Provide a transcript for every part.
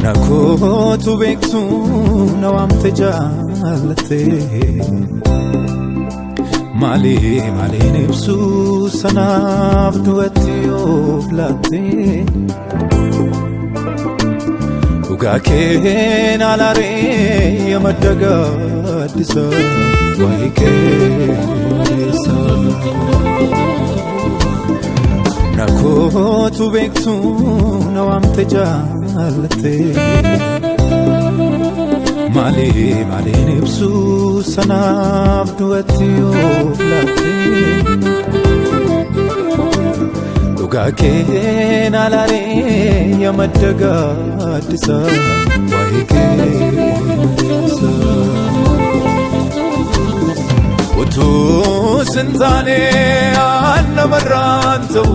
Nakootu beektu na waamte jaallatte maali maaliin ibsu sanaaf du'atti of laatte dhugaa keen alaaree yaa madda gaaddisa waa'ee keessa. Nakootu beektu na waamte jaallatte maali maaliin ibsu sanaaf du'atti of laatte dhugaa keen alaaree yaa madda gaaddisa waa'ee keessa. Utuu sin taane annamarraan ta'u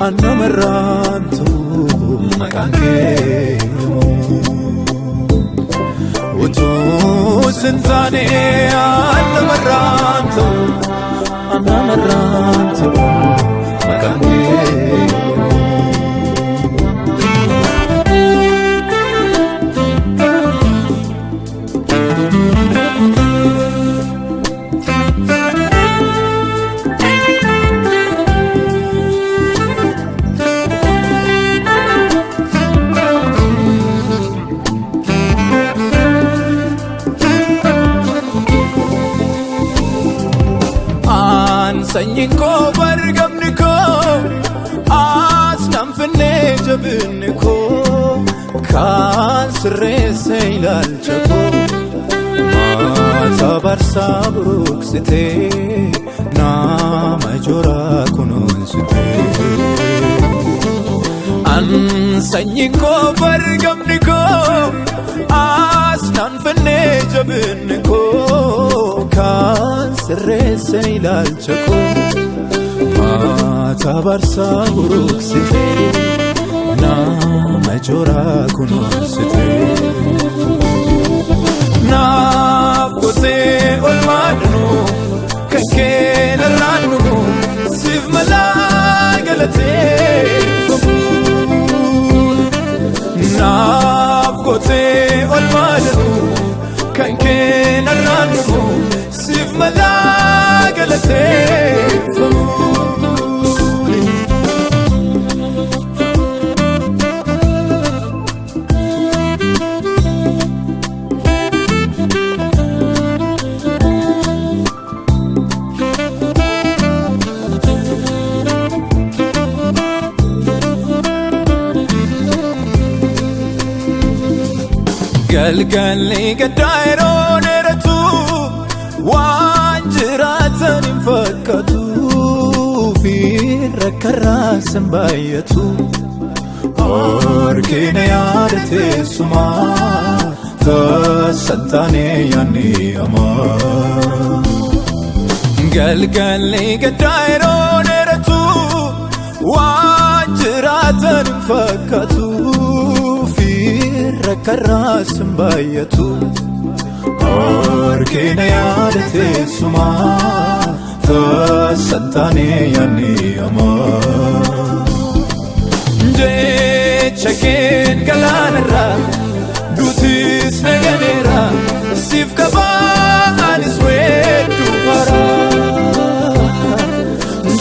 annamarraan ta'u maqaan kee Utuu sin taane annamarraan ta'u annamarraan ta'u maqaan kee. Sanyiin koo bargamni koo as nan finnee jabinni koo kan sirreesse ilaalcha koo maata barsaa buruqsitee nama joraa kunuunsitee. An sanyiin koo bargamni koo as nan finnee jabinni koo kan sirreesse ilaalcha koo maata barsaa buruqsitee nama joraa kunuunsitee. Naaf gootee olmaadhu kan kee narraan siif malaa galateeffamu. Naaf gootee olmaadhu kan kee narraan siif malaa galateeffamu. Galgalli gaddaa yeroo dheeratu waan jiraatan hin fakkaatu fi rakkarraas hin baay'atu. Harkina yaada teessumaa tasan taane yaadni hamaa. Galgalli gaddaa yeroo dheeratu waan jiraatan hin fakkaatu fi rakkarraas hin baay'atu. Harkina yaada teessumaa tasan taane yaadni hamaa. Jecha keen galaanarraa duutis naganeera siif qabaanis weedduu haaraa.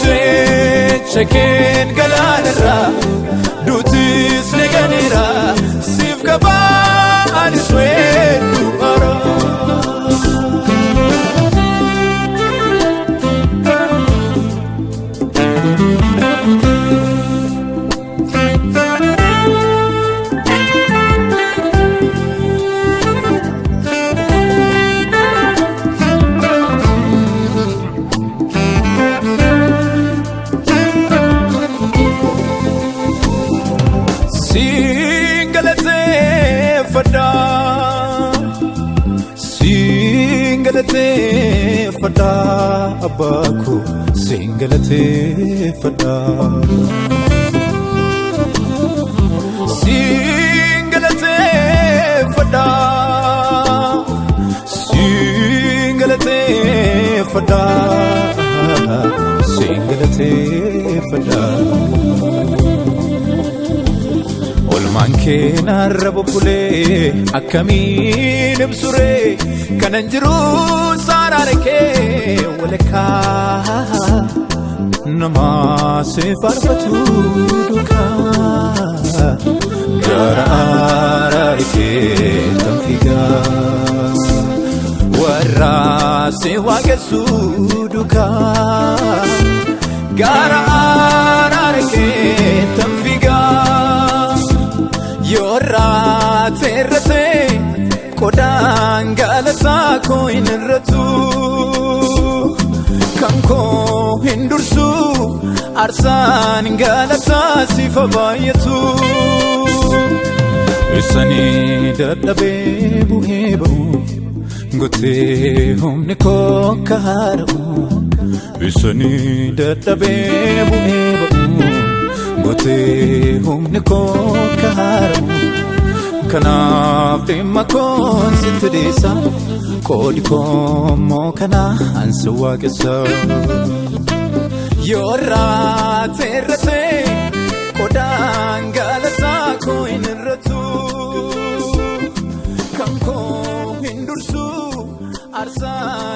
Jecha keen galaanarraa duutis naganeera siif qabaanis weedduu haaraa. Siin galateeffadha Siin galateeffadha Abbaa koo, siin galateeffadha. Siin galateeffadha. Siin galateeffadha. Siin galateeffadha. Olmaan kee narra bubbulee akkamiin ibsuree, kanan jiru saaraare kee walakkaa namaa si faarfatu duukaa gara araare kee tan fiigaa, warra si waaqessu duukaa gara araare kee tan fiigaa. Yoorraa teerratee qodaan galataa koo hin irratu, kan koo hin dursu aarsaan galataa sifa baay'atu. Isanii dadhabee bu'ee ba'u gootee humni koo akka haara'u. Isanii dadhabee bu'ee ba'u gootee humni koo akka haara'u. Kanaaf dhimma koon sitti dhiisa, qoodi koo immoo kanaa ansi waaqessa. Yoorraa teerratee qodaan galataa koo hin irratu, kan koo hin dursu aarsaan.